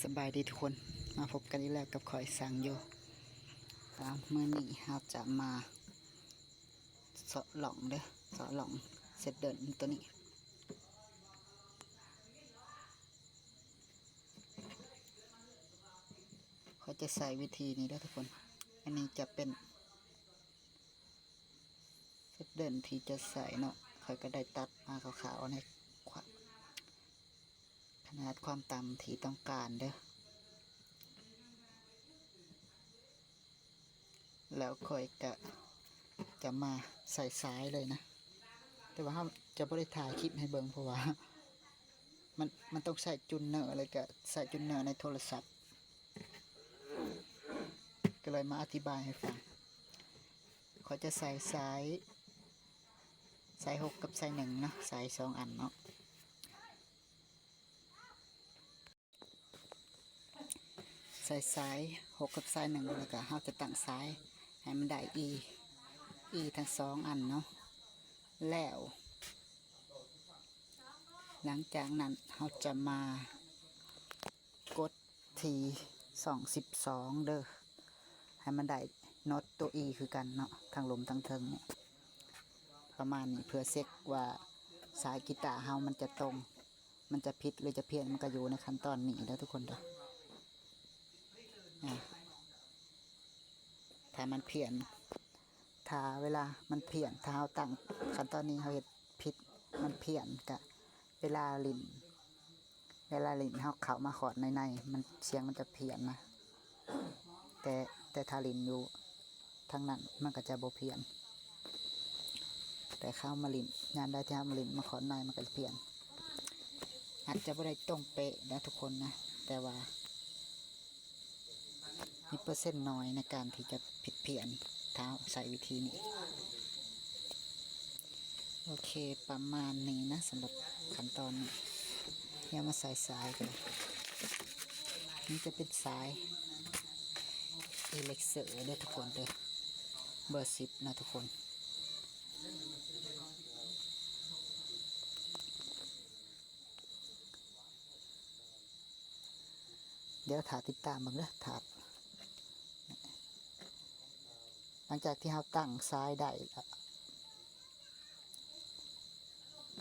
ສະບາຍດີທຸກຄົນ ມາພົບກັນອີກແລ້ວກັບຂ້ອຍ ສັງໂຍ. ເອົາ ມື້ນີ້ເຮົາຈະມາເຊາະລ່ອງເດີ ເຊາະລ່ອງເຊັດເດີນຕົວນີ້. ຂ້ອຍຈະໃຊ້ວິທີນີ້ເດີທຸກຄົນ. ອັນນີ້ຈະເປັນ ເຊັດເດີນທີ່ຈະໃຊ້ເນາະ, ຂ້ອຍກໍໄດ້ຕັດມາຄ່າວໆ ໃນຄວາມ ຂະໜາດຄວາມຕ່ຳທີ່ຕ້ອງການເດີ. ແລ້ວຂ້ອຍກະຈະມາໃສ່ສາຍເລີຍນະ, ແຕ່ວ່າເຮົາຈະບໍ່ໄດ້ຖ່າຍຄລິບໃຫ້ເບິ່ງ ເພາະວ່າມັນ ມັນຕ້ອງໃຊ້ຈູນເນີ ແລ້ວກະໃຊ້ຈູນເນີໃນໂທລະສັບ, ກໍເລີຍມາອະທິບາຍໃຫ້ຟັງ. ຂ້ອຍຈະໃສ່ສາຍ ສາຍຫົກກັບສາຍໜຶ່ງເນາະ, ສາຍສອງອັນເນາະ. ໃສ່ສາຍຫົກກັບສາຍໜຶ່ງ ແລ້ວກະເຮົາຈະຕັ້ງສາຍໃຫ້ມັນໄດ້ອີ ອີທັງສອງອັນເນາະ. ແລ້ວຫຼັງຈາກນັ້ນເຮົາຈະມາກົດທີ່ຊ່ອງສິບສອງເດີ ໃຫ້ມັນໄດ້ນັອດຕົວອີຄືກັນເນາະ ທັງລຸ່ມທັງເທິງນີ້ ປະມານນີ້ ເພື່ອເຊັກວ່າສາຍກີຕາເຮົາມັນຈະຕົງ ມັນຈະຜິດ ຫຼື ຈະພຽນ ມັນກໍຢູ່ໃນຂັ້ນຕອນນີ້ເດີທຸກຄົນເດີ. ອາ ຖ້າມັນພຽນ ຖ້າເວລາມັນພຽນ ຖ້າເຮົາຕັ້ງຂັ້ນຕອນນີ້ ເຮົາເຮັດຜິດ ມັນພຽນ ກະເວລາຫຼິ້ນ ເວລາຫຼິ້ນເຮົາເຂົ້າມາຮອດໃນໃນ ມັນ ສຽງມັນຈະພຽນນະ, ແຕ່ ແຕ່ຖ້າຫຼິ້ນຢູ່ທາງນັ້ນມັນກໍຈະບໍ່ພຽນ, ແຕ່ເຮົາມາຫຼິ້ນ ຍາມໃດທີ່ເຮົາມາຫຼິ້ນມາຮອດໃນ ມັນກໍຈະພຽນ. ອາດຈະບໍ່ໄດ້ຕົງເປະນະທຸກຄົນນະ, ແຕ່ວ່າມີເປີເຊັນໜ້ອຍໃນການທີ່ຈະຜິດພຽນ ຖ້າເຮົາໃຊ້ວິທີນີ້. ໂອເຄ ປະມານນີ້ນະ ສຳລັບຂັ້ນຕອນນີ້. ດຽວມາໃສ່ສາຍກັນ, ນີ້ຈະເປັນສາຍອີເລັກເຊີເດີທຸກຄົນເດີ, ເບີສິບນະທຸກຄົນ. ດຽວຖ້າຕິດຕາມເບິ່ງເດີ ຖ້າ ຫຼັງຈາກທີ່ເຮົາຕັ້ງສາຍໄດ້ລະ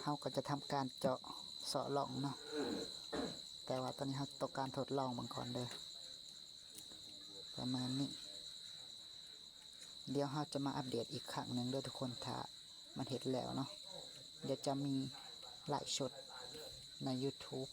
ເຮົາກໍຈະທຳການເຈາະເຊາະລ່ອງເນາະ, ແຕ່ວ່າຕອນນີ້ເຮົາຕ້ອງການທົດລອງເບິ່ງກ່ອນເດີ ປະມານນີ້. ດຽວເຮົາຈະມາອັບເດດອີກຄັ້ງໜຶ່ງເດີທຸກຄົນ ຖ້າມັນເຮັດແລ້ວເນາະ. ດຽວຈະມີໄລຟ໌ສົດໃນຢູທູບ